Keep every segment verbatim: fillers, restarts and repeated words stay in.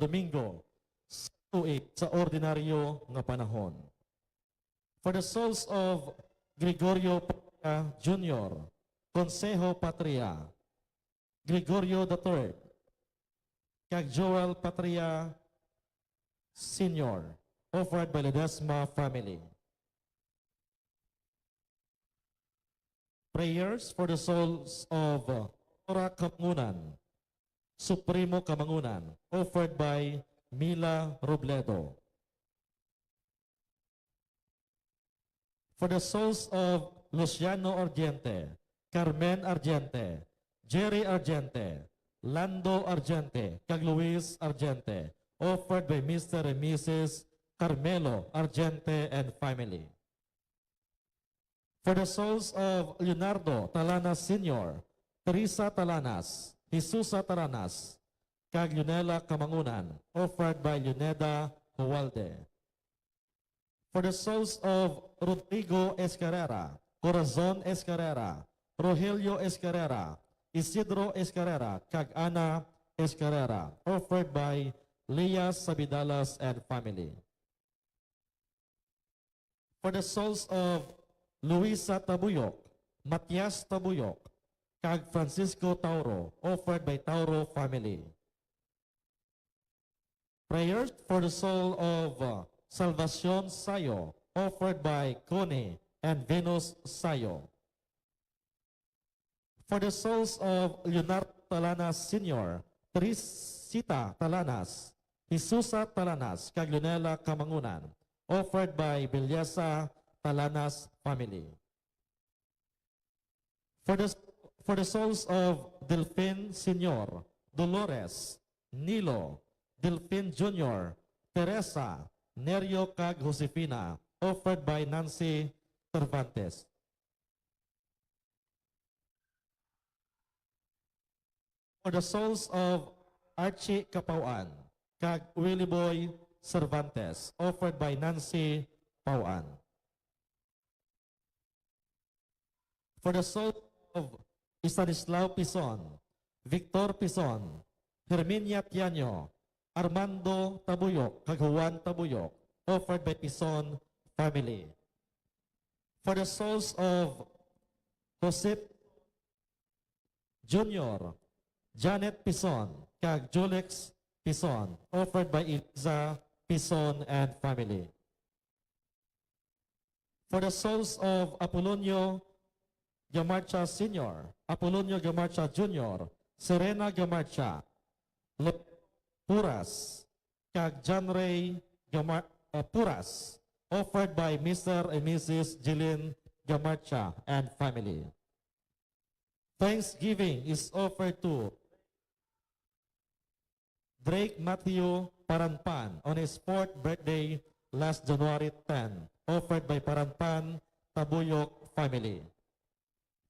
Domingo sa tuig sa ordinaryo nga panahon. For the souls of Gregorio Patria Junior, Consejo Patria, Gregorio the third, kag Joel Patria Senior, offered by Ledesma family. Prayers for the souls of, uh, Aurora Kamangunan, Supremo Kamangunan, offered by Mila Robledo. For the souls of Luciano Ardiente, Carmen Ardiente, Jerry Ardiente, Lando Ardiente, kag Luis Ardiente, offered by Mister and Missus Carmelo Ardiente and family. For the souls of Leonardo Talanas Senior, Teresa Talanas, Jesusa Talanas, kag Leonela Kamangunan, offered by Leoneda Hualde. For the souls of Rodrigo Escarrera, Corazon Escarrera, Rogelio Escarrera, Isidro Escarrera, kag Ana Escarrera, offered by Leah Sabidalas and family. For the souls of Luisa Tabuyok, Matias Tabuyok, kag Francisco Tauro, offered by Tauro family. Prayers for the soul of, uh, Salvacion Sayo, offered by Connie and Venus Sayo. For the souls of Leonardo Talanas Senior, Teresita Talanas, Jesusa Talanas, kag Leonela Kamangunan, offered by Belleza Talanas family. For the, for the souls of Delfin Senior, Dolores, Nilo, Delfin Junior, Teresa, Nerio, kag Josefina, offered by Nancy Cervantes. For the souls of Archie Capauan kag Willie Boy Cervantes, offered by Nancy Pauan. For the souls of Estanislao Pison, Victor Pison, Herminia Tiaño, Armando Tabuyok, kag Juan Tabuyok, offered by Pison family. For the souls of Josep Junior, Janet Pison, kag Julex Pison, offered by Eliza Pison and family. For the souls of Apolonio Gamarcha Senior, Apolonio Gamarcha Junior, Serena Gamarcha, Lo-, Puras, kag John Ray Gamar-, uh, Puras, offered by Mister and Missus Jeline Gamarcha and family. Thanksgiving is offered to Drake Matthew Paranpan on his fourth birthday last January ten, offered by Paranpan Tabuyok family.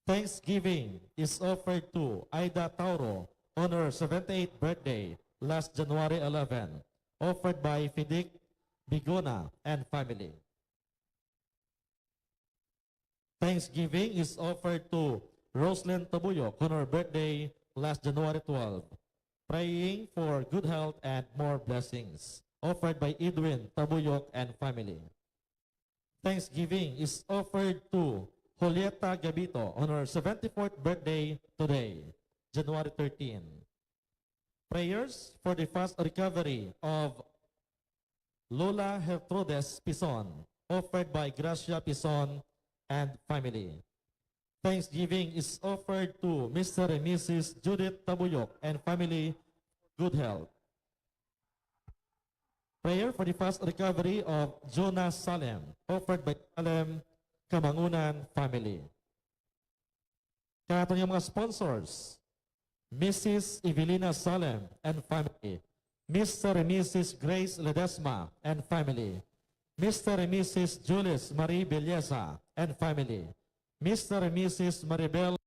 Thanksgiving is offered to Aida Tauro on her seventy-eighth birthday last January eleven, offered by Fidic Bigona and family. Thanksgiving is offered to Roslyn Tabuyok on her birthday last January twelve, praying for good health and more blessings, offered by Edwin Tabuyok and family. Thanksgiving is offered to Julieta Gabito on her seventy-fourth birthday today, January thirteen. Prayers for the fast recovery of Lola Gertrudes Pison, offered by Gracia Pison and family. Thanksgiving is offered to Mister and Missus Judith Tabuyok and family, good health. Prayer for the fast recovery of Jonah Salem, offered by Salem Kamangunan family. Kag aton nga mga sponsors, Missus Evelina Salem and family, Mister and Missus Grace Ledesma and family, Mister and Missus Julius Marie Belleza and family, Mister and Missus Maribel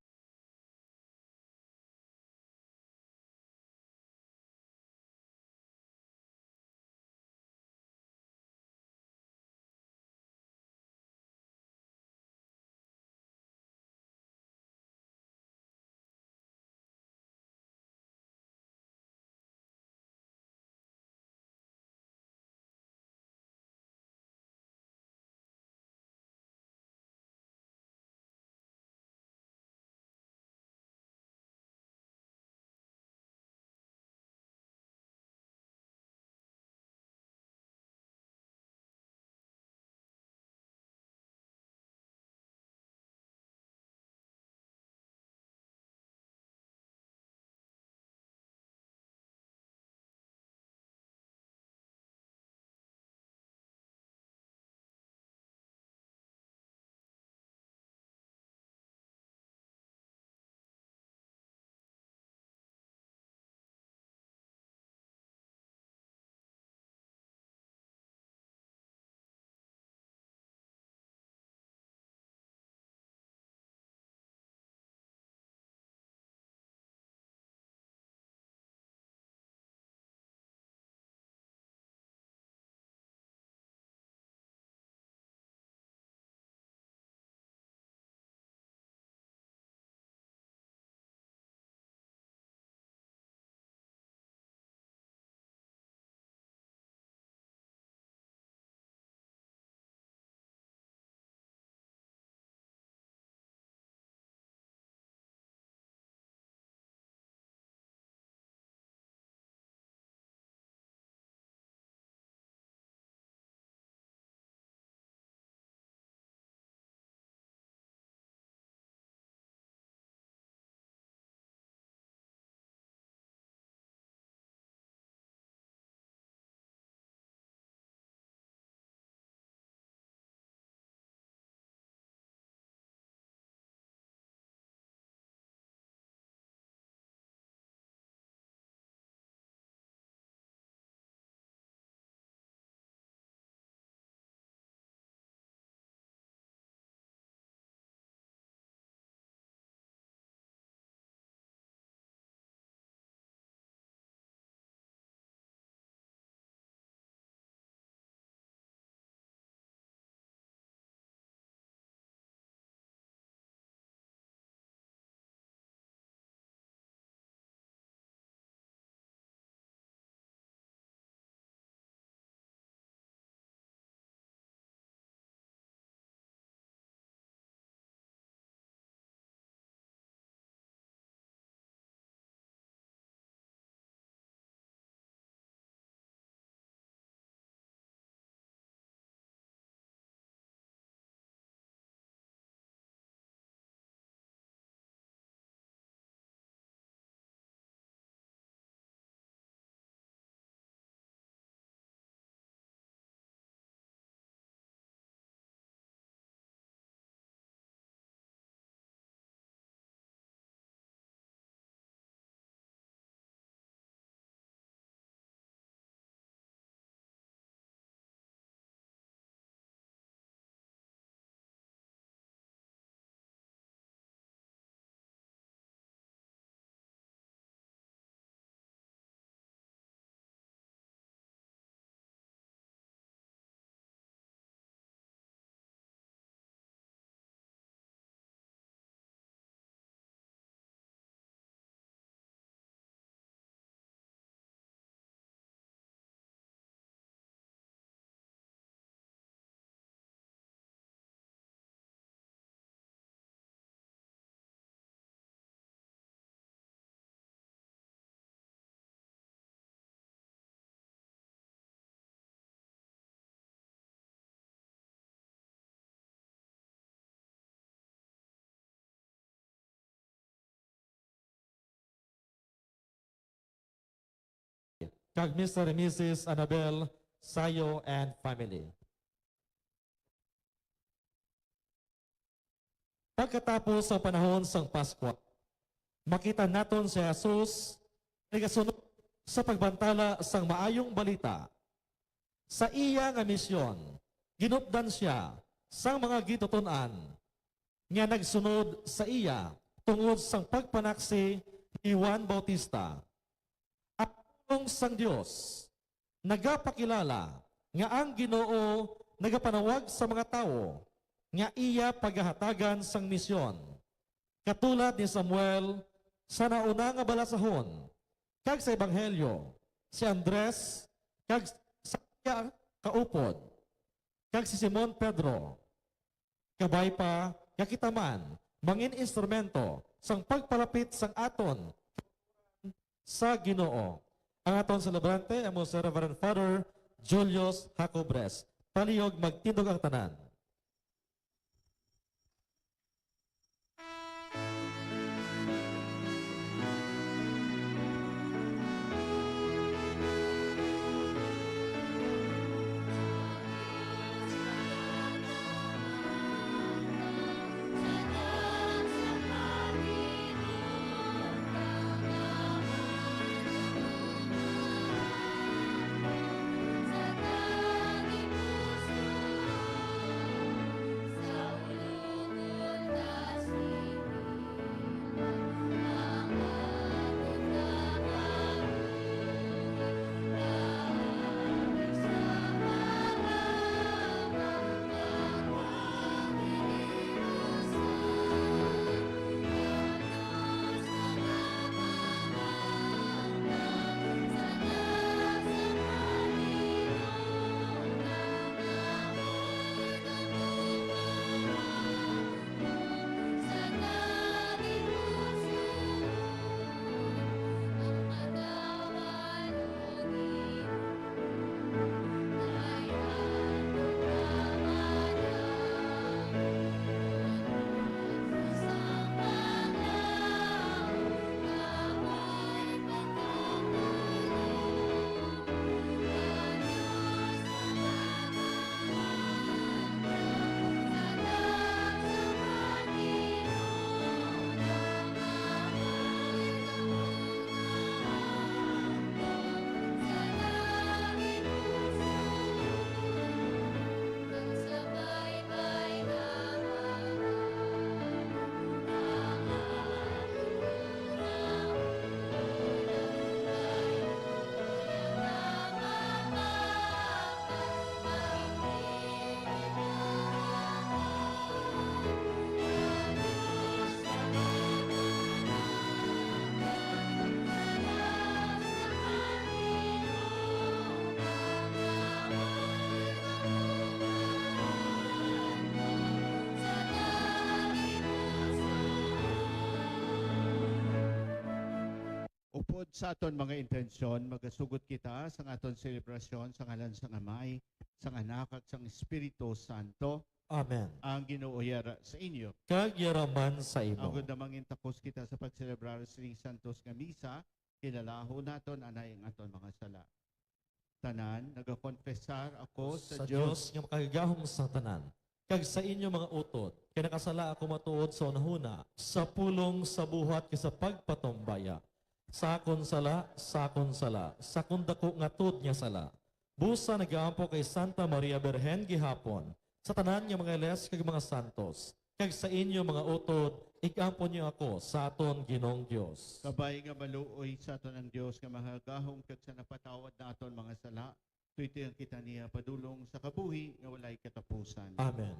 kag Mister and Missus Annabel Sayo and family. Pagkatapos sa panahon sang Paskwa, makita naton si Jesus nagasunod sa pagbantala sang Maayong Balita. Sa iya nga misyon, ginupdan sia sang mga gintuton-an nga nagsunod sa iya tungod sang pagpanaksi ni Juan Bautista. Ang pulong sang Dios nagapakilala nga ang Ginoo nagapanawag sa mga tawo nga iya pagahatagan sang misyon, katulad ni Samuel sa nauna nga balasahon, kag sa Ebanghelyo, si Andres kag sa iya kaupod, kag si Simon Pedro. Kabay pa nga kita man mangin instrumento sang pagpalapit sang aton sa Ginoo. Ang aton selebrante amo si Reverend Father Julius Jacobres. Palihog magtindog ang tanan. Upod sa aton mga intensyon, magasugot kita sang aton selebrasyon sa ngalan sang Amay, sang Anak, kag sang Espiritu Santo. Amen. Ang Ginoo yara sa inyo. Kag yara man sa imo. Agod na mangintakos kita sa pagselebrar sining santos nga misa, kilalahon naton anay ang aton mga sala. Tanan, nagakonfesar ako sa Sa Dios. Dios nga makagagahom sa tanan, kag sa inyo mga utod, kay nakasala ako matuod sa hunahuna, sa pulong, sa buhat, kag sa pagpatumbaya. Sa akon sala, sa akon sala, sa akon daku nga tuod nga sala. Busa nagaampo kay Santa Maria Birhen gihapon, sa tanan nga mga iles kag mga santos, kag sa inyo mga utod, ig-ampo niyo ako sa aton Ginoong Dios. Kabay nga maluoy sa aton ang Dios nga mahagahom kag sa napatawad naton mga sala, tuigan kita niya padulong sa kabuhi nga walay katapusan. Amen.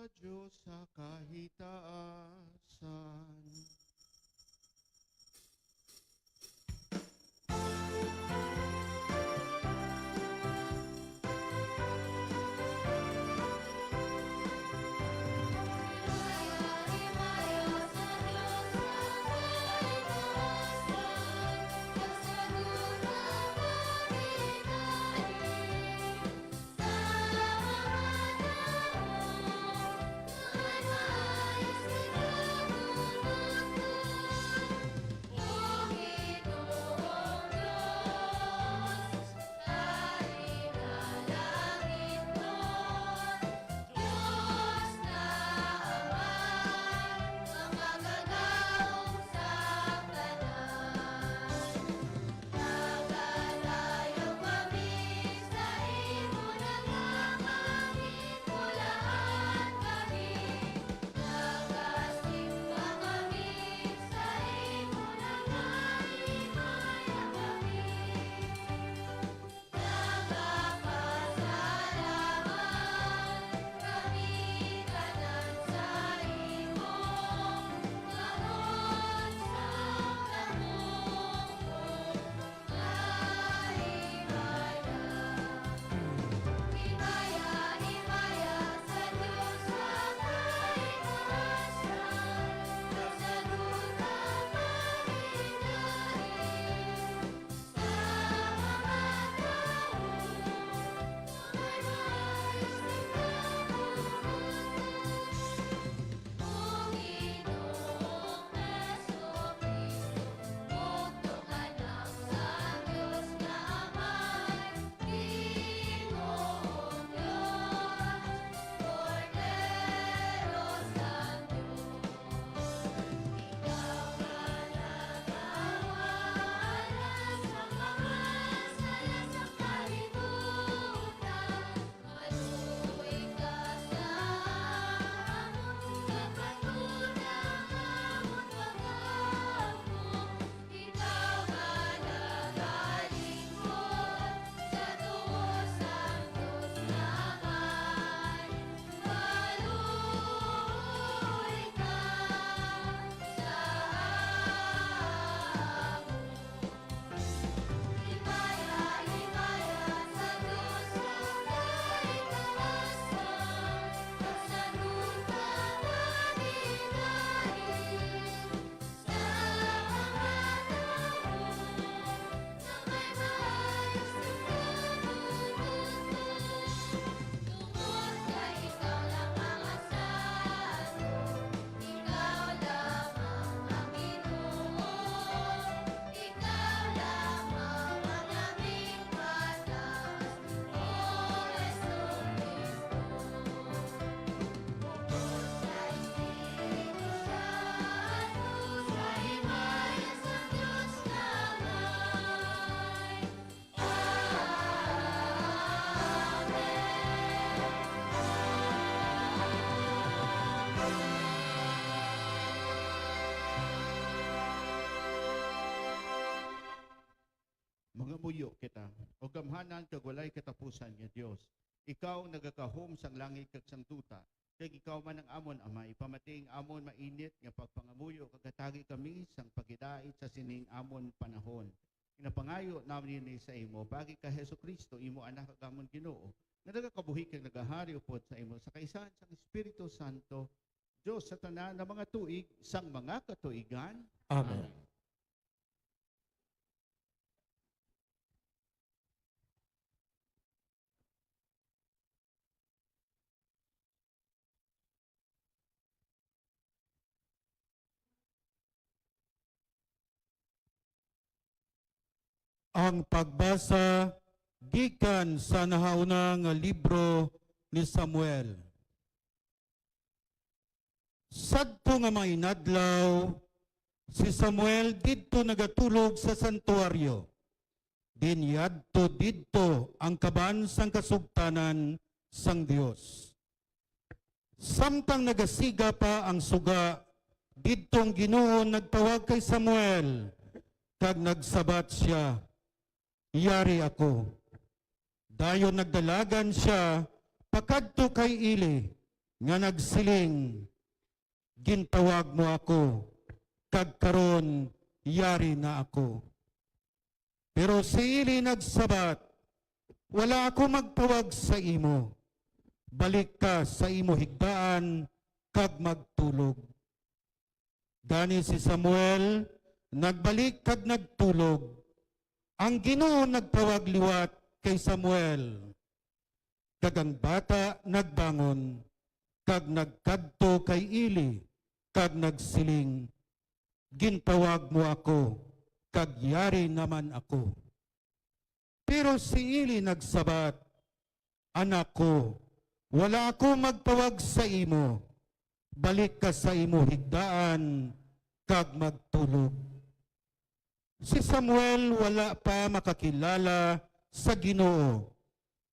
Dios sa kahitaasan. Mangamuyo kita. O gamhanan kag walay katapusan nga Dios, ikaw nagakahom sang langit kag sang duta, kag ikaw man ang amon Amay. Pamati ang amon mainit nga pagpangamuyo, kag hatagi kami sang paghidait sa sining amon panahon. Ginapangayo namin ini sa imo, paagi kay Jesu-Cristo, imo Anak kag amon Ginoo, nga nagakabuhi kag nagahari upod sa imo, sa kaisahan sang Espiritu Santo, Dios sa tanan nga mga tuig sang mga katuigan. Amen. Amen. Ang pagbasa gikan sa nahauna nga libro ni Samuel. Sadto nga mga inadlaw, si Samuel didto nagatulog sa santuaryo. Din yadto didto ang kaban sang kasugtanan sang Dios. Samtang nagasiga pa ang suga, didto ang Ginoo nagtawag kay Samuel, kag nagsabat sia, "Yari ako." Dayon nagdalagan sia pakadto kay Eli, nga nagsiling, "Gintawag mo ako, kag karon yari na ako." Pero si Eli nagsabat, "Wala ako magtawag sa imo. Balik ka sa imo higdaan kag magtulog." Gani si Samuel nagbalik kag nagtulog. Ang Ginoo nagtawag liwat kay Samuel, kag ang bata nagbangon kag nagkadto kay Eli kag nagsiling, "Gintawag mo ako, kag yari naman ako." Pero si Eli nagsabat, "Anak ko, wala ako magtawag sa imo. Balik ka sa imo higdaan kag magtulog." Si Samuel wala pa makakilala sa Ginoo,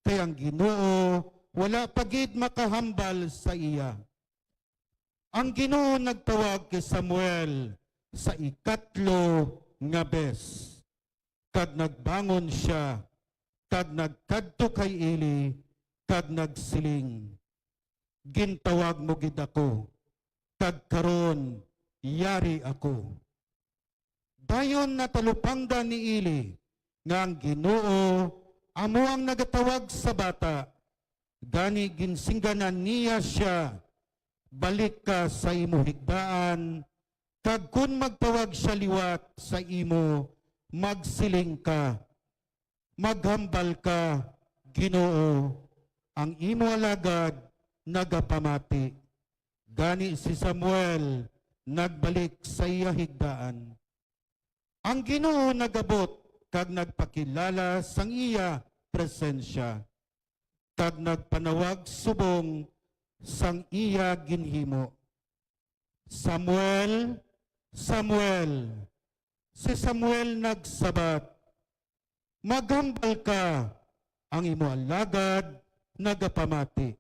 kay ang Ginoo wala pa gid makahambal sa iya. Ang Ginoo nagtawag kay Samuel sa ikatlo nga bes, kag nagbangon sia, kag nagkadto kay Eli, kag nagsiling, "Gintawag mo gid ako, kag karon yari ako." Dayon natalupangdan ni Eli nga ang Ginoo amo ang nagatawag sa bata. Gani ginsingganan niya sia, "Balik ka sa imo higdaan, kag kon magtawag sia liwat sa imo, magsiling ka, 'Maghambal ka, Ginoo, ang imo alagad nagapamati.'" Gani si Samuel nagbalik sa iya higdaan. Ang Ginoo nag-abot kag nagpakilala sang iya presensya, kag nagpanawag subong sang iya ginhimo, "Samuel, Samuel." Si Samuel nagsabat, "Maghambal ka, ang imo alagad nagapamati."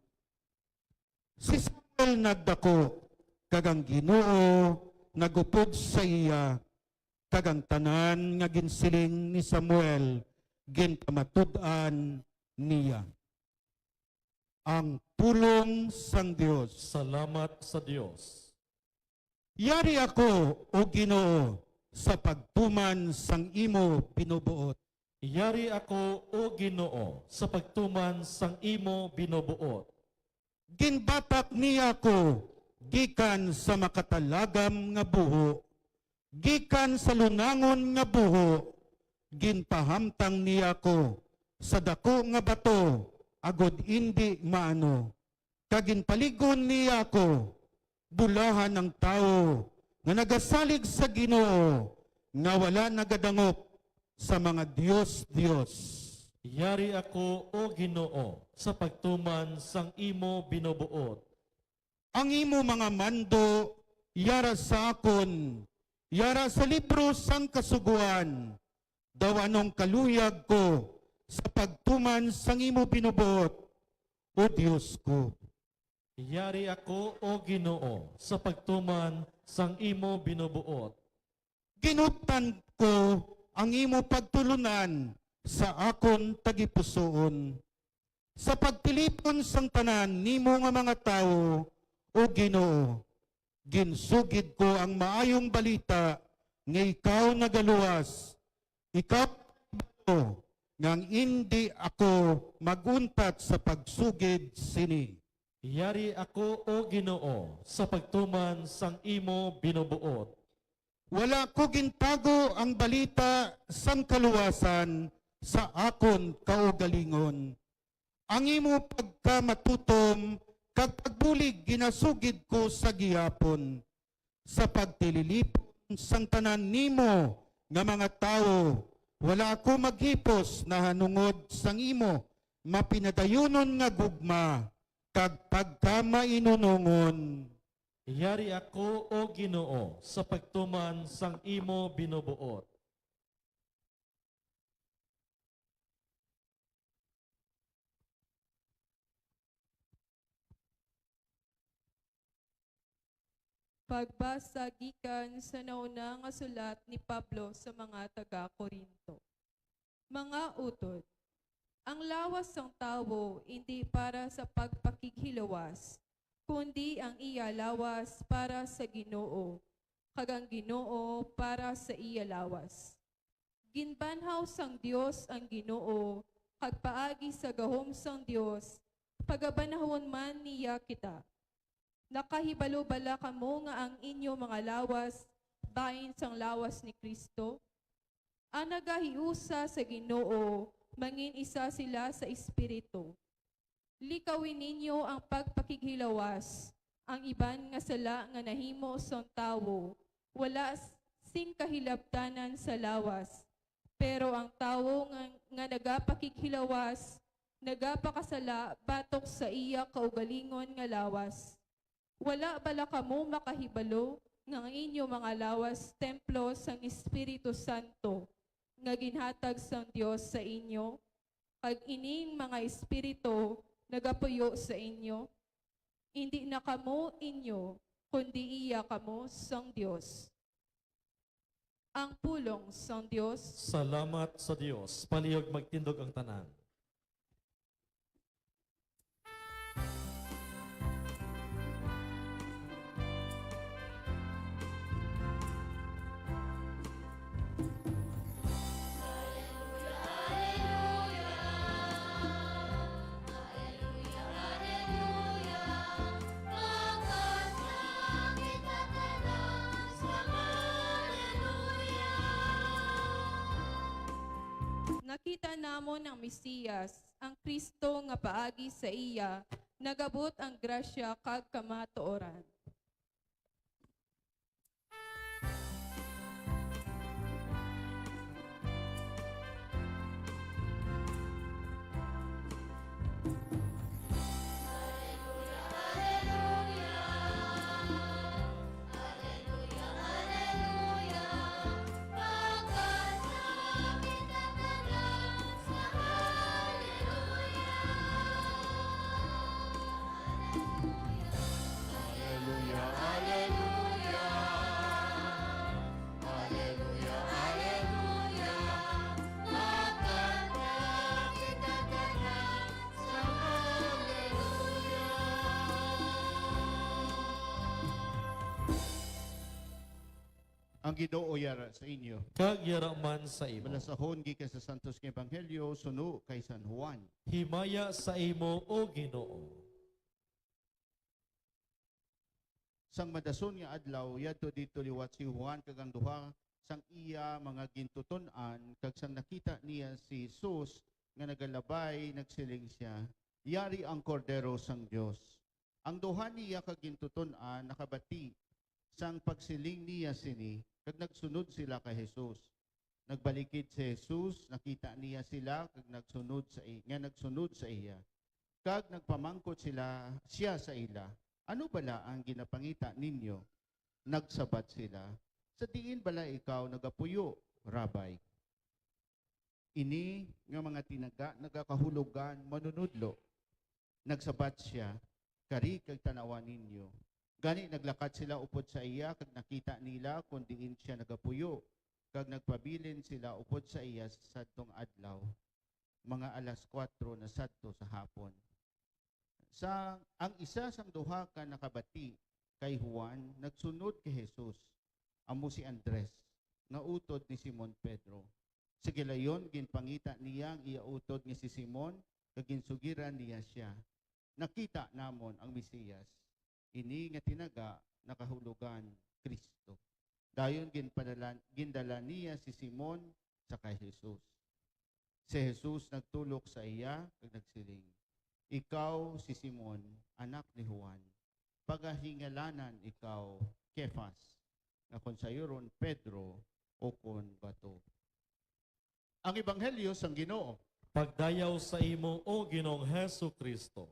Si Samuel nagdako, kag ang Ginoo nagupod sa iya, kag ang tanan nga ginsiling ni Samuel ginpamatud-an niya. Ang pulong sang Dios. Salamat sa Dios. Yari ako, O Ginoo, sa pagtuman sang imo binubuot. Yari ako, O Ginoo, sa pagtuman sang imo binubuot. Ginbatak niya ako gikan sa makatalagam nga buho, gikan sa lunangon nga buho. Ginpahamtang niya ako sa daku nga bato, agod indi maano, kag ginpalig-on niya ako. Bulahan ang tawo nga nagasalig sa Ginoo, nga wala nagadangop sa mga dios-dios. Yari ako, O Ginoo, sa pagtuman sang imo binubuot. Ang imo mga mando yara sa akon, yara sa libro sang Kasugoan. Daw anong kaluyag ko sa pagtuman sang imo binubuot, O Dios ko. Yari ako, O Ginoo, sa pagtuman sang imo binubuot. Ginuptan ko ang imo pagtulunan sa akon tagipusoon. Sa pagtilipon sang tanan nimo nga mga tawo, O Ginoo, ginsugid ko ang maayong balita nga ikaw nagaluwas. Ikaw ang bato, nga ang indi ako mag-untat sa pagsugid sini. Yari ako, O Ginoo, sa pagtuman sang imo binubuot. Wala ko gintago ang balita sang kaluwasan sa akon kaugalingon. Ang imo pagkamatutom kag pagbulig ginasugid ko sa gihapon. Sa pagtililipon sang tanan nimo nga mga tawo, wala ako maghipos nahanungod sang imo mapinadayunon nga gugma kag pagkamainunongon. Yari ako, O Ginoo, sa pagtuman sang imo binubuot. Pagbasa gikan sa nauna nga sulat ni Pablo sa mga taga-Corinto. Mga utod, ang lawas sang tawo indi para sa pagpakighilawas, kundi ang iya lawas para sa Ginoo, kag ang Ginoo para sa iya lawas. Ginbanhaw sang Dios ang Ginoo, kag paagi sa gahom sang Dios, pagabanhawon man niya kita. Nakahibalo bala kamo nga ang inyo mga lawas bahin sang lawas ni Cristo? Ang nagahiusa sa Ginoo, mangin-isa sila sa Espiritu. Likawi ninyo ang pagpakighilawas. Ang iban nga sala nga nahimo sang tawo wala s- sing kahilabtanan sa lawas, pero ang tawo nga, nga nagapakighilawas nagapakasala batok sa iya kaugalingon nga lawas. Wala bala kamo makahibalo nga ang inyo mga lawas templo sang Espiritu Santo nga ginhatag sang Dios sa inyo, kag ining mga espiritu nagapuyo sa inyo? Indi na kamo inyo, kundi iya kamo sang Dios. Ang pulong sang Dios. Salamat sa Dios. Palihog magtindog ang tanan. Nakita namon ang Mesiyas, ang Cristo nga paagi sa iya nagabot ang grasya kag kamatuoran. Aleluya, aleluya. Aleluya, aleluya. Magkanta kita tanan sa aleluya. Ang Ginoo yara sa inyo. Kag yara man sa imo. Balasahon gikan sa Santos nga Ebanghelyo suno kay San Juan. Himaya sa imo, O Ginoo. Sang madason nga adlaw, yadto didto liwat si Juan kag ang duha sang iya mga gintuton-an, kag sang nakita niya si Jesus nga nagalabay, nagsiling sia, "Yari ang Kordero sang Dios." Ang duha niya ka gintuton-an nakabati sang pagsiling niya sini, kag nagsunod sila kay Jesus. Nagbalikid si Jesus, nakita niya sila, kag nagsunod sa i-, nga nagsunod sa iya. Kag nagpamangkot sila, sia sa ila, "Ano bala ang ginapangita ninyo?" Nagsabat sila, "Sa diin bala ikaw nagapuyo, Rabbi?" Ini nga mga tinaga nagakahulogan, "Manunodlo." Nagsabat sia, "Kari kag tan-awa ninyo." Gani naglakat sila upod sa iya, kag nakita nila kon diin sia nagapuyo, kag nagpabilin sila upod sa iya sa sadtong adlaw, mga alas kuwatro na sadto sa hapon. Sa, ang isa sang duha ka nakabati kay Juan nagsunod kay Jesus, amo si Andres, nga utod ni Simon Pedro. Sa gilayon, ginpangita niya ang iya utod nga si Simon, kag ginsugiran niya sia, "Nakita namon ang Mesiyas." Ini nga tinaga nakahulogan Cristo. Dayon ginpadala, gindala niya si Simon sa kay Jesus. Si Jesus nagtulok sa iya kag nagsiling, "Ikaw si Simon, anak ni Juan. Pagahingalanan ikaw Kefas," nga kon sayuron, Pedro, ukon bato. Ang Ebanghelyo sang Ginoo. Pagdayaw sa imo, O Ginoong Jesu-Cristo.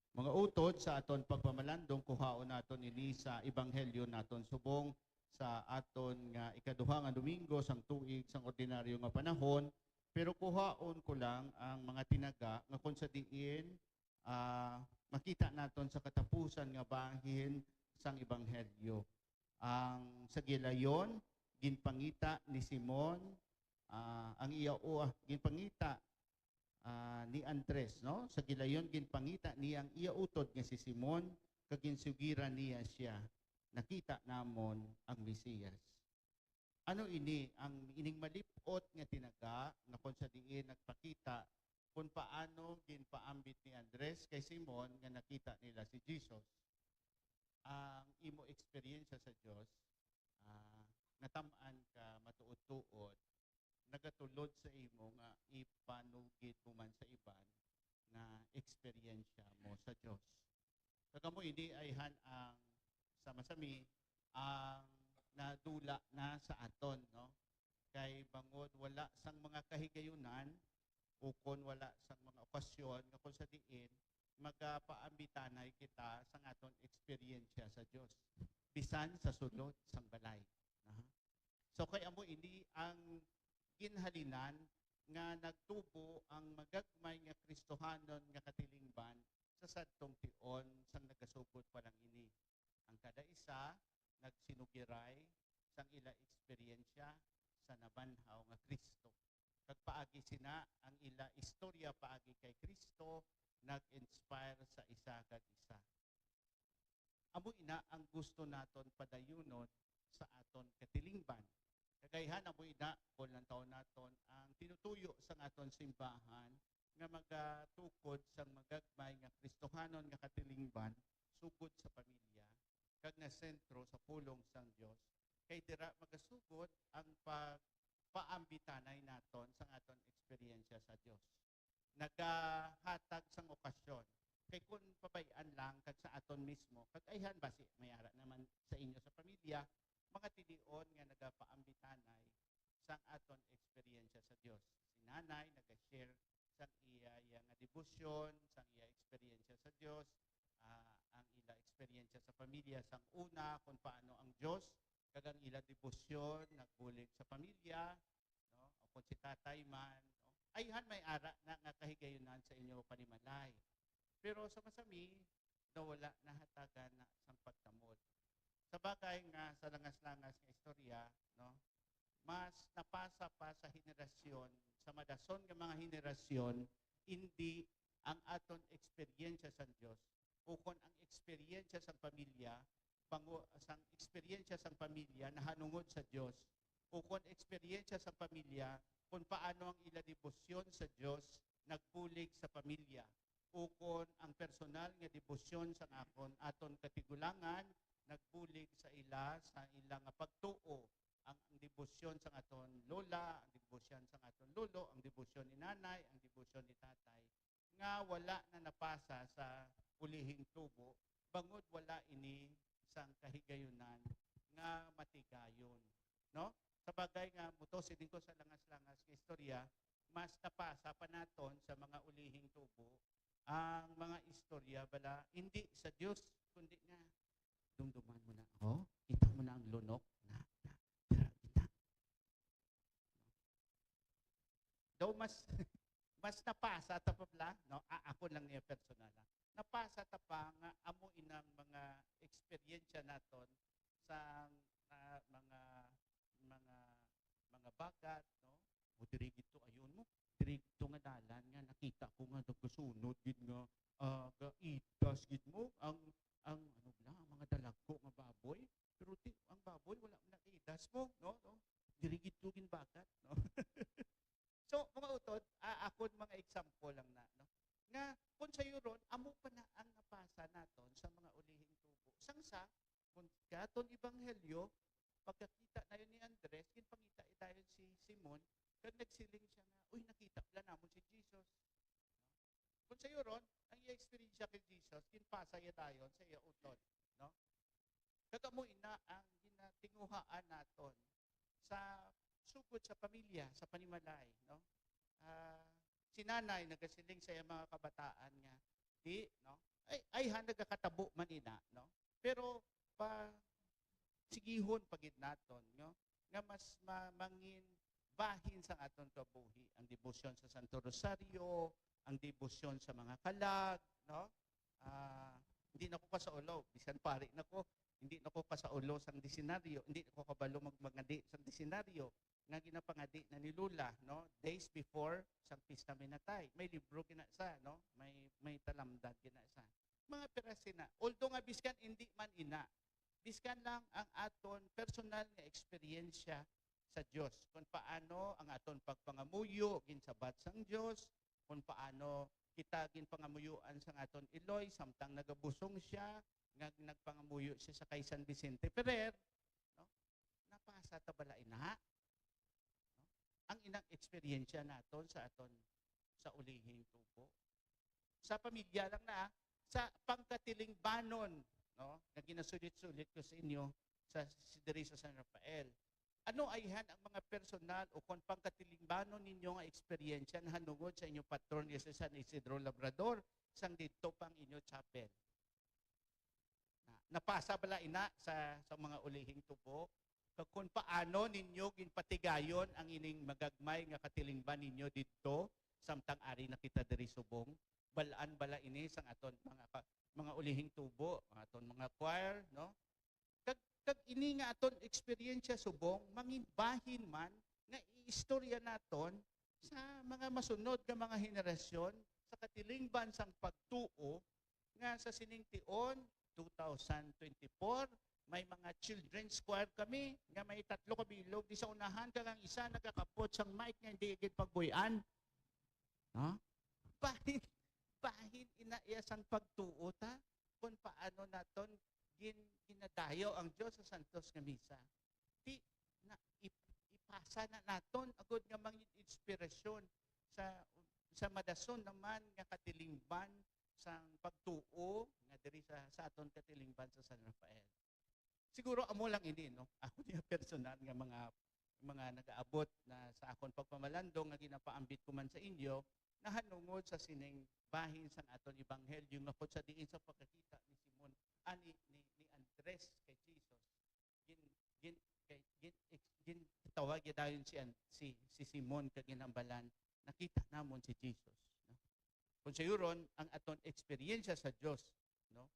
Mga utod, sa aton pagpamalandong, kuhaon naton ini sa Ebanghelyo naton subong sa aton nga ikaduha nga Domingo sang tuig sang ordinaryo nga panahon, pero kuhaon ko lang ang mga tinaga nga kon sa diin, ah, makita naton sa katapusan nga bahin sang Ebanghelyo. Ang sa gilayon, ginpangita ni Simon, ah, ang iya, o, ah, ginpangita, ah, ni Andres, no? Sa gilayon, ginpangita niya ang iya utod nga si Simon, kag ginsugiran niya sia, "Nakita namon ang Mesiyas." Ano ini ang ining malip-ot nga tinaga nga kon sa diin nagpakita kon paano ginpaambit ni Andres kay Simon nga nakita nila si Jesus? Ang imo eksperyensya sa Dios, ah, natam-an ka matuod-tuod, nagatulod sa imo nga ipanugid mo man sa iban nga eksperyensya mo sa Dios. Kag amo ini ayhan ang sama sa mi ang nadula na sa aton, no? Kay bangod wala sang mga kahigayunan ukon wala sang mga okasyon nga kung sa diin magapaambitanay kita sang aton eksperyensya sa Dios, bisan sa sulod sang balay. Aha. So kay amo ini ang ginhalinan nga nagtubo ang magagmay nga Kristohanon nga katilingban sa sadtong tion sang nagasugod pa lang ini. Ang kada isa nagsinugiray sang ila eksperyensya sa nabanhaw nga Kristo. Kag paagi sina, ang ila istorya paagi kay Kristo nag-inspire sa isa kag isa. Amo ina ang gusto naton padayunon sa aton katilingban. Kag ayhan, amo ina, kung lantawon naton ang tinutuyo sang aton simbahan nga magatukod sang magagmay nga Kristohanon nga katilingban sugod sa pamilya kag nasentro sa pulong sang Dios, kay dira magasugod ang pagpaambitanay naton sang aton eksperyensya sa Dios. Nagahatag sang okasyon. Kay kun pabay-an lang kag sa aton mismo, kag ayhan basi may ara naman sa inyo sa pamilya, mga tinion nga nagapaambitanay sang aton eksperyensya sa Dios. Si nanay naga-share sang iya, iya nga debosyon, sang iya eksperyensya sa Dios, ah, ang ila eksperyensya sa pamilya sang una, kung paano ang Dios kag ang ila debosyon nagbulig sa pamilya, no? O kung si tatay man, no? Ayhan may ara na nga kahigayunan sa inyo panimalay. Pero sa masami, nawala, nahatagan na sang pagtamod. Sa bagay nga sa langas-langas nga istorya, no? Mas napasa pa sa henerasyon, sa madason nga mga henerasyon, indi ang aton eksperyensya sa Dios, ukon ang eksperyensya sang pamilya, bango sang eksperyensya sang pamilya nahanungod sa Dios, ukon eksperyensya sang pamilya kung paano ang ila debosyon sa Dios nagbulig sa pamilya, ukon ang personal nga debosyon sang akon aton katigulangan nagbulig sa ila, sa ila nga pagtuo. Ang, ang debosyon sang aton lola, ang debosyon sang aton lolo, ang debosyon ni nanay, ang debosyon ni tatay, nga wala na napasa sa ulihing tubo, bangod wala ini sang kahigayunan nga matigayon, no? Sa bagay nga, muto siling ko sa langas-langas nga istorya, mas napasa pa naton sa mga ulihing tubo ang mga istorya bala, hindi sa Dios, kundi nga, "Dumduman mo na, oh, kita mo na ang lunok na, na, dira, kita." Daw mas, mas napasa ta pa bala, no? A-, ako lang niya personal, ha? Napasa ta pa nga amo inang mga eksperyensya naton sa, ah, mga, mga, mga bagat, no? O diri gid to, ayun mo, diri gid to nga dalan nga nakita ko nga nagasunod gid nga, ah, ga-idas gid mo ang, ang ano bala, ang mga dalagko nga baboy. Pero ti, ang baboy wala man nag-idas mo, no? No? Diri gid to ginbagat, no? So, mga utod, ah, akon mga example lang na, no? Nga, kung sayuron, amo pa na ang napasa naton sa mga ulihing tubo. Sang sa, kung katon ebanghelyo, pagkakita nayon ni Andres, ginpangita dayon si Simon, kag nagsiling siya nga, "Uy, nakita bala namon si Jesus." Kung sayuron, ang iya eksperyensya kay Jesus, ginpasa iya dayon sa iya utod, no? Kag amo ina ang ginatinguhaan naton sa sugod sa pamilya, sa panimalay, no? Ah, si nanay nagasiling sa iyang mga kabataan nga, di, no? Ay, ayhan, nagakatabo man ina, no? Pero pa, sigihon pa gid naton, no? Nga mas ma-, mangin bahin sa aton kabuhi ang debosyon sa Santo Rosario, ang debosyon sa mga kalag, no? Ah, hindi na ko kasaulo, bisan pari na ko, hindi na ko kasaulo sang disenaryo, hindi na ko kabalo magmangadi sang disenaryo nga ginapangadi na ni Lola, no? Days before sang pista minatay. May libro gina sa, no? May, may talamdan gina sa. mga pira sina. Although nga biskan hindi man ina, biskan lang ang aton personal nga eksperyensya sa Dios, kung paano ang aton pagpangamuyo ginsabat sang Dios, kung paano kita ginpangamuyoan sang aton iloy samtang nagabusong siya, nga nagpangamuyo siya sa kay San Vicente Ferrer, no? Napasa ta bala ina, no? Ang inang eksperyensya naton sa aton, sa ulihing tubo. Sa pamilya lang na, sa pangkatilingbanon, no, nga ginasulit-sulit ko sa inyo sa, si diri sa San Rafael. Ano ayhan ang mga personal o kon pangkatilingbanon ninyo nga eksperyensya nahanungod sa inyo patron nga si San Isidro Labrador sang didto pang inyo chapel? Na, napasa bala ina sa, sa mga ulihing tubo? Kag kung paano ninyo ginpatigayon ang ining magagmay nga katilingban ninyo didto, samtang ari na kita diri subong? Balaan bala ini sang aton mga ka-, mga ulihing tubo, ang aton mga choir, no? Kag, kag ini nga aton eksperyensya subong, mangin bahin man nga iistorya naton sa mga masunod nga mga henerasyon sa katilingban sang pagtuo nga sa sining tion, two thousand twenty-four, may mga children's choir kami nga may tatlo ka bilog di sa unahan, kag ang isa nagakapot sang mic nga hindi gid pagbuy-an. No? Bahin, bahin ina iya sang pagtuo ta kung paano naton gin-, ginadayaw ang Dios sa santos nga misa. Ti na ip-, ipasa na naton agud nga mangin inspirasyon sa, sa madason naman nga katilingban sang pagtuo nga diri sa, sa aton katilingban sa San Rafael. Siguro amo lang ini, no? Ako niya personal nga mga, mga nagaabot na sa akon pagpamalandong nga ginapaambit ko man sa inyo, nahanungod sa sining bahin sang aton ebanghelyo nga kung sa diin sa pagkakita ni Simon, ani ni, ni Andres kay Jesus, gin, gin, kay, gin, ex-, gintawag niya dayon si, An-, si, si Simon kag ginhambalan, "Nakita namon si Jesus." No? Kung sayuron, ang aton eksperyensya sa Dios, no,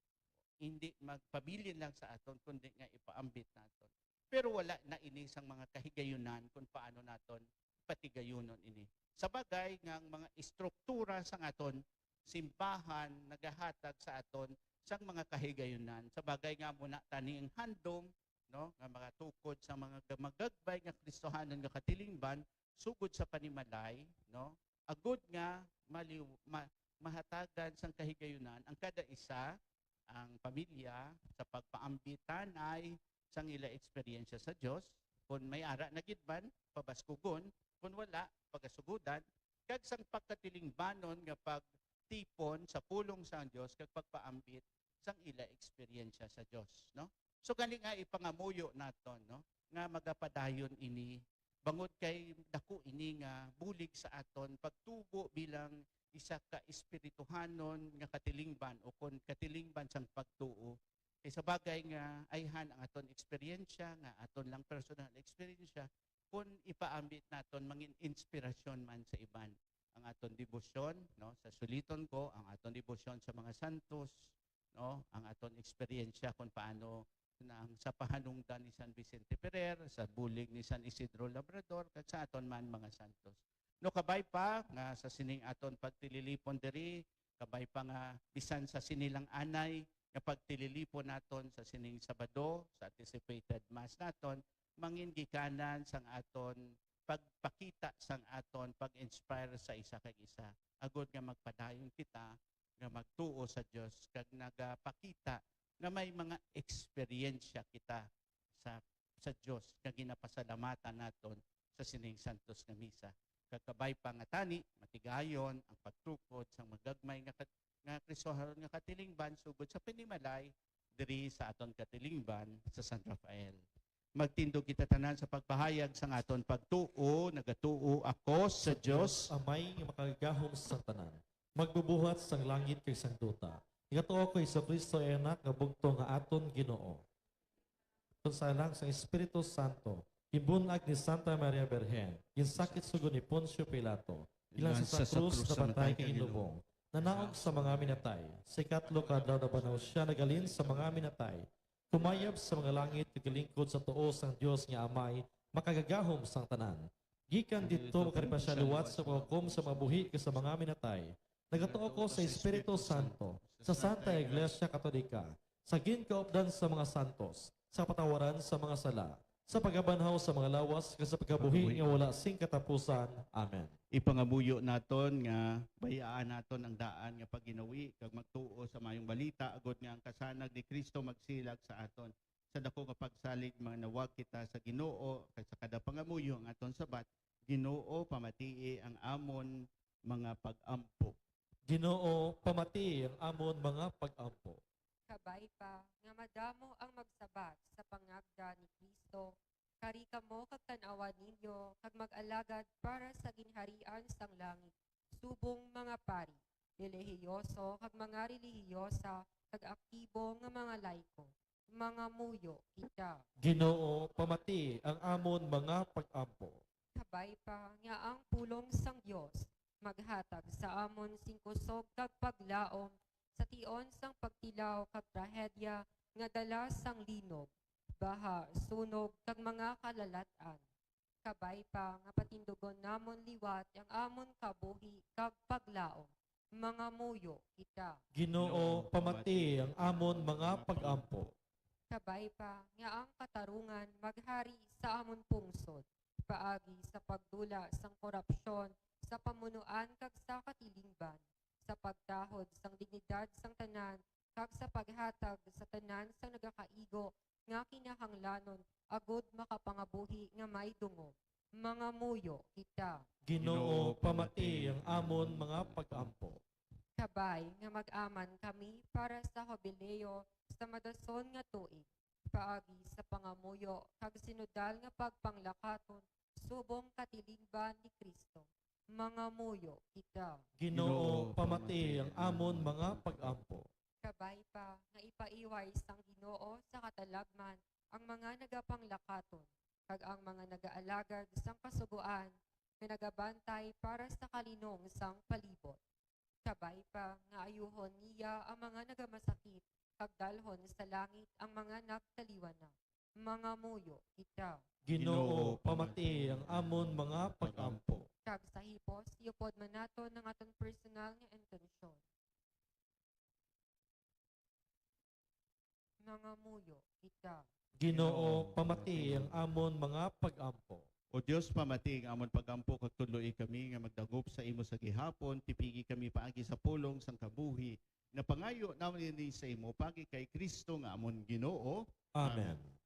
hindi magpabilin lang sa aton, kundi nga ipaambit naton. Pero wala na ini sang mga kahigayunan kung paano naton patigayunon ini. Sa bagay nga ang mga estruktura sang aton simbahan nagahatag sa aton sang mga kahigayunan. Sa bagay nga muna tani ang handom, no, nga makatukod sa mga ga-, magagmay nga Kristohanon nga katilingban sugod sa panimalay, no, agud nga maliw-, ma-, mahatagan sang kahigayunan ang kada isa, ang pamilya, sa pagpaambitanay sang ila eksperyensya sa Dios, kon may ara na gid man, pabaskugon, kon wala, pagasugodan, kag sang pagkatilingbanon nga pagtipon sa pulong sang Dios kag pagpaambit sang ila eksperyensya sa Dios, no? So, gani nga ipangamuyo naton, no, nga magapadayon ini, bangod kay dako ini nga bulig sa aton pagtubo bilang isa ka espirituhanon nga katilingban, o kon katilingban sang pagtuo. Kay sa bagay nga ayhan ang aton eksperyensya nga aton lang personal eksperyensya, kun ipaambit naton, mangin inspirasyon man sa iban. Ang aton debosyon, no, sa suliton ko, ang aton debosyon sa mga santos, no, ang aton eksperyensya kung paano na ang sa pahanungdan ni San Vicente Ferrer, sa bulig ni San Isidro Labrador, kag sa aton man mga santos. No, kabay pa nga sa sining aton pagtililipon diri, kabay pa nga bisan sa sini lang anay nga pagtililipon naton sa sining Sabado, sa anticipated Mass naton, mangin gikanan sang aton pagpakita sang aton pag-inspire sa isa kag isa, agud nga magpadayon kita nga magtuo sa Dios kag nagapakita nga may mga eksperyensya kita sa, sa Dios nga ginapasalamatan naton sa sining santos nga misa. Kag kabay pa nga tani, matigayon ang pagtukod sang magagmay nga kat-, nga Kristohanon nga katilingban sugod sa panimalay diri sa aton katilingban sa San Rafael. Magtindog kita tanan sa pagpahayag sang aton pagtuo. Nagatuo ako sa Dios, Amay nga makagagahom sang tanan, magbubuhat sang langit kag sang duta. Nagatuo ako Jesu-Cristo, iya Anak nga bugtong nga aton Ginoo. Kon sa alang sang Espiritu Santo, ginbun-ag ni Santa Maria Birhen, ginsakit sugod ni Poncio Pilato, ilang sa krus, napatay kag ginlubong, nanaog sa mga minatay. Sa ikatlo ka adlaw nabanaw sia, naghalin sa mga minatay, kumayab sa mga langit, kag galingkod sa tuo sang Dios nga Amay, makagagahom sang tanan. Gikan didto, makadto pa sia liwat sa paghukom sa mga buhi kag sa mga minatay. Nagatuo ko sa Espiritu Santo, sa Santa Iglesia Katolika, sa ginkaupdan sa mga santos, sa patawaran sa mga sala, sa pagkabanhaw sa mga lawas, kag sa pagkabuhi nga wala sing katapusan. Amen. Ipangamuyo naton nga bayaan naton ang daan nga pagginawi kag magtuo sa Maayong Balita, agod nga ang kasanag ni Cristo magsilag sa aton. Sa dako nga pagsalig, manawag kita sa Ginoo, kag sa kada pangamuyo ang aton sabat, Ginoo, pamatii ang amon mga pag-ampo. Ginoo, pamatii ang amon mga pag-ampo. Kabay pa nga madamo ang magsabat sa pangagda ni Cristo, kari kamo kag tan-awan ninyo kag mag-alagad para sa ginharian sang langit, subong mga pari, relihiyoso kag mga relihiyosa, kag aktibo nga mga laiko. Mangamuyo kita. Ginoo, pamati ang amon mga pag-ampo. Kabay pa nga ang pulong sang Dios maghatag sa amon sing kusog kag paglaom sa tion sang pagtilaw kag trahedya nga dala sang linog, baha, sunog, kag mga kalalat-an. Kabay pa nga patindugon namon liwat ang amon kabuhi kag paglaom. Mangamuyo kita. Ginoo, pamati ang amon mga pag-ampo. Kabay pa nga ang katarungan maghari sa amon pungsod, paagi sa pagdula sang korupsyon sa pamunuan kag sa katilingban, sa pagtahod sang dignidad sang tanan, kag sa paghatag sa tanan sang nagakaigo nga kinahanglanon agud makapangabuhi nga may dungog. Mangamuyo kita. Ginoo, pamati ang amon mga pag-ampo. Kabay nga mag-aman kami para sa Hubileo sa madason nga tuig, paagi sa pangamuyo kag sinudal nga pagpanglakaton subong katilingban ni Cristo. Mangamuyo kita. Ginoo, pamati ang amon mga pag-ampo. Kabay pa nga ipaiway sang Ginoo sa katalagman ang mga nagapanglakaton, kag ang mga nagaalagad sang Kasugoan nga nagabantay para sa kalinong sang palibot. Kabay pa nga ayuhon niya ang mga nagamasakit, kag dalhon sa langit ang mga nagtaliwan na. Mangamuyo kita. Ginoo, pamati ang amon mga pag-ampo. Kag sa hipos, iupod man naton ang aton personal nga intensyon. Mangamuyo kita. Ginoo, pamati ang amon mga pag-ampo. O Dios, pamati ang amon pag-ampo kag tudloi kami nga magdangop sa imo sa gihapon, tipigi kami paagi sa pulong sang kabuhi. Napangayo namon ini sa imo paagi kay Cristo nga amon Ginoo. Amen. Amen.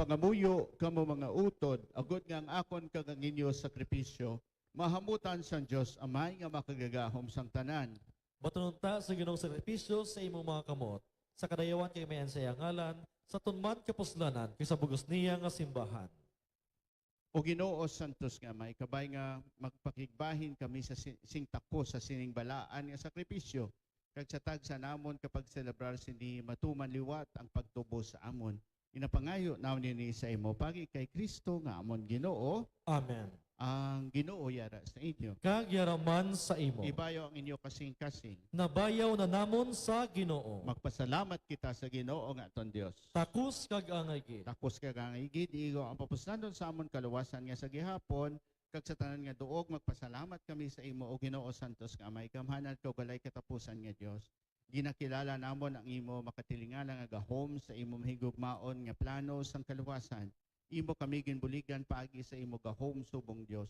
Mangamuyo kamo, mga utod, agod nga ang akon kag ang inyo sakripisyo mahamutan sang Dios Amay nga makagagahom sang tanan. Batunon ta sa Ginoong sakripisyo sa imong mga kamot, sa kadayawan kag mayan sa iya ngalan, sa tunman kapuslanan kag sa bug-os niya nga simbahan. O Ginoo, santos nga Amay, kabay nga magpakigbahin kami sa si-, sing takos sa sining balaan nga sakripisyo, kag sa tagsa namon kapagselebrar sini matuman liwat ang pagtubos sa amon. Ginapangayo namon ini sa imo paagi kay Cristo nga amon Ginoo. Amen. Ang Ginoo yara sa inyo. Kag yara man sa imo. Ibayaw ang inyo kasing-kasing. Nabayaw na namon sa Ginoo. Magpasalamat kita sa Ginoo nga aton Dios. Takos kag angay gid. Takos kag angay gid, igo ang papuslanon sa amon kaluwasan nga sa gihapon, kag sa tanan nga duog magpasalamat kami sa imo, O Ginoo, santos nga Amay, gamhanan kag walay katapusan nga Dios. Ginakilala namon ang imo makatilingala nga gahom sa imo mahigugmaon nga plano sang kaluwasan. Imo kami ginbuligan paagi sa imo gahom subong Dios.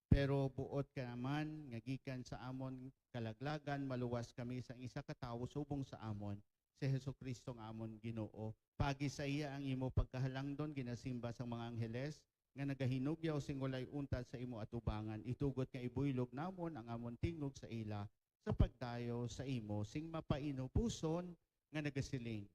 Pero buot ka naman nga gikan sa amon kalaglagan maluwas kami sang isa ka tawo subong sa amon, si Jesu-Cristo nga amon Ginoo. Paagi sa iya ang imo pagkahalangdon ginasimba sang mga angheles nga nagahinugyaw sing walay untat sa imo atubangan, itugot nga ibuylog namon ang amon tingog sa ila sa pagdayaw sa imo sing mapainupuson nga nagasiling.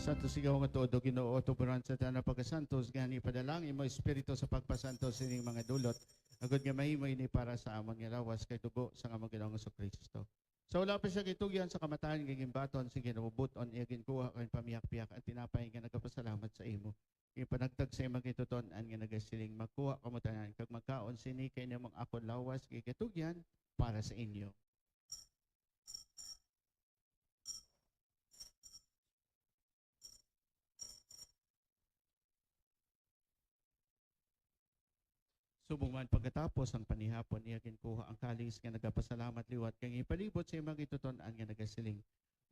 Santos ikaw nga tuod, O Ginoo, tuburan sa tanan nga pagkasantos, gani ipadala ang imo Espiritu sa pagpasantos sining mga dulot, agod nga mahimo ini para sa amon nga lawas kag dugo sang amon Ginoong Jesu-Cristo. Sa wala pa siya gitugyan sa kamatayon, nga ginbaton sing ginabubut-on, iya ginkuha kag pamihak-pihak ang tinapay nga nagapasalamat sa imo. Ginpanagtag sa imo gintuton-an nga nagasiling, "Magkuha kamo tanan kag magkaon sini, kay ini amo ang akon lawas nga ginatugyan para sa inyo." Subong man pagkatapos ang panihapon, iya ginkuha ang kalis nga nagapasalamat liwat kag ginpalibot sa imo gintuton-an nga nagasiling,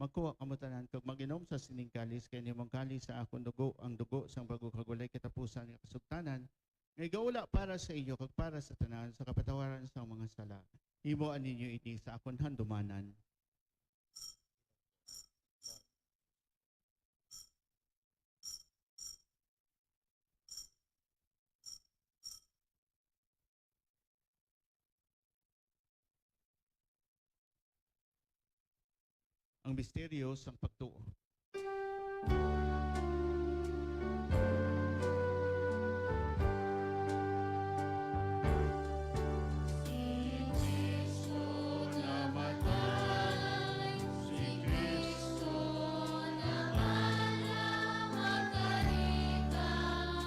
"Magkuha kamo tanan kag mag-inom sa sining kalis, kay ini amo ang kalis sa akon dugo, ang dugo sang bag-o kag walay katapusan nga kasugtanan, nga igaula para sa inyo kag para sa tanan sa kapatawaran sang mga sala. Himoa ninyo ini sa akon handumanan." Ang misteryo sang pagtuo. Si Cristo namatay, si Cristo namatay, magkalitan.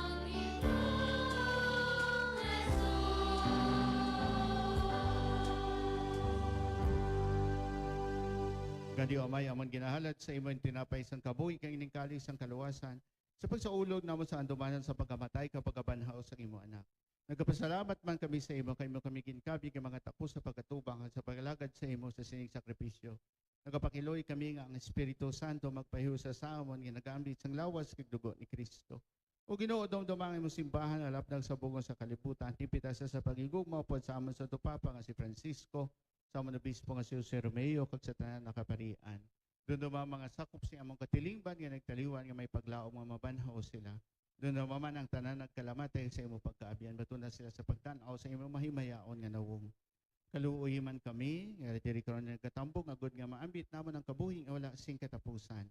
Gani, O Amay, amon ginahalad sa imo ang tinapay sang kabuhi kag ining kalis sang kaluwasan, sa pagsaulog namon sa handumanan sa pagkamatay kag pagkabanhaw sang imo Anak. Nagapasalamat man kami sa imo, kay imo kami ginkabig nga mga takos sa pagkatubang kag sa pag-alagad sa imo sa sining sakripisyo. Nagapakiluoy kami nga ang Espiritu Santo magpahiusa sa amon nga nagaambit sang lawas kag dugo ni Cristo. O Ginoo, dumduma ang imong simbahan nga lapnag sa bug-os nga kalibutan. Hipita sa, sa paghigugma upod sa amon Santo Papa nga si Francisco, sa amon Obispo nga si Jose Romeo, kag sa tanan nga kaparian. Dumduma ang mga sakop sa among katilingban nga nagtaliwan nga may paglaom nga mabanhaw sila. Dumduma man ang tanan nagkalamatay sa imo pagkaabyan. Batuna sila sa pagtan-aw sa imo mahimayaon nga nawong. Kaluoyi man kami nga diri karon nagkatambong, agod nga maambit namon ang kabuhi nga wala sing katapusan.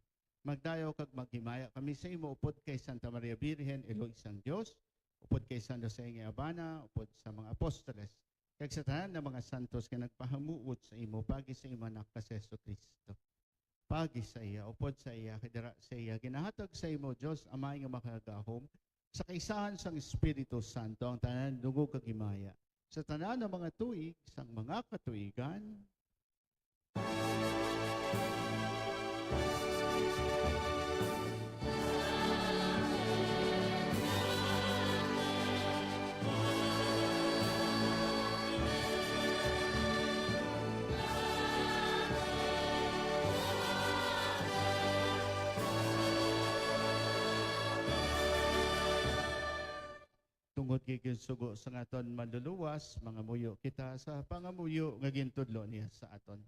Magdayaw kag maghimaya kami sa imo upod kay Santa Maria Birhen, Iloy sang Dios, upod kay San Jose nga Abana, upod sa mga apostoles, kag sa tanan nga mga santos nga nagpahamuot sa imo pagi sa imo Anak nga si Jesu-Cristo. Pagi sa iya, upod sa iya, kag dira sa iya, ginahatag sa imo, Dios Amay nga makagagahom, sa kaisahan sang Espiritu Santo, ang tanan dungog kag himaya, sa tanan nga mga tuig sang mga katuigan. Tungod kay ginsugo sang aton Manluluwas, mangamuyo kita sa pangamuyo nga gintudlo niya sa aton.